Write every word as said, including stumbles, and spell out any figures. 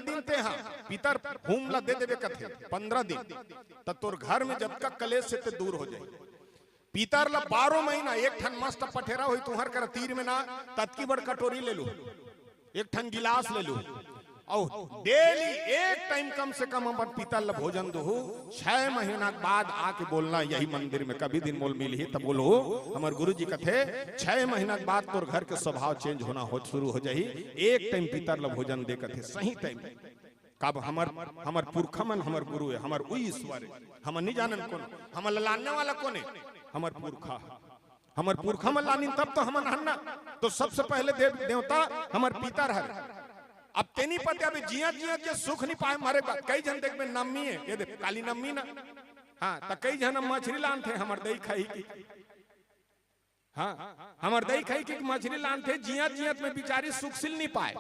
दिन ते हा पितर होम ला दे देबे कथे, पंद्रह दिन, त तोर घर में जतका कलेश हे ते दूर हो जाही। पितर ला बारह महीना एक ठन मस्त पठेरा होही तुंहर करा तीर में ना, ततकी बड़ कटोरी ले लू, एक ठन गिलास ले लू, अउ डेली एक टाइम कम से कम अपन पितर ला भोजन दुहू। छह महीना के बाद आके बोलना यही मंदिर में, कभी दिन मोल मिलही तब बोलहू, हमर गुरुजी कथे छह महीना के बाद तोर घर के स्वभाव चेंज होना हो शुरू हो जाही। एक टाइम पितर ला भोजन दे कथे, सही टाइम। काबर हमर, हमर पुरखा मन हमर गुरु हे, हमर उही ईश्वर हे। हमन नहीं जानन कोन, हमन ला लानने वाला कोन हे? हमर पुरखा। हमर पुरखा मन लानिन तब तो हमन हन ना। तो सबसे पहले देव देवता हमर पितर हर। अब तेनी पते अबे जियत जियत जे सुख नहीं पाए, मरे के बाद कई झन देखबे नम्मी हे, ये देख काली नम्मी ना। हाँ, त कई झन अब मछरी लानथे, हमर दई खाही कि, हाँ, हमर दई खाही कि मछरी लानथे, जियत जियत में बिचारी सुखसिल नहीं पाए।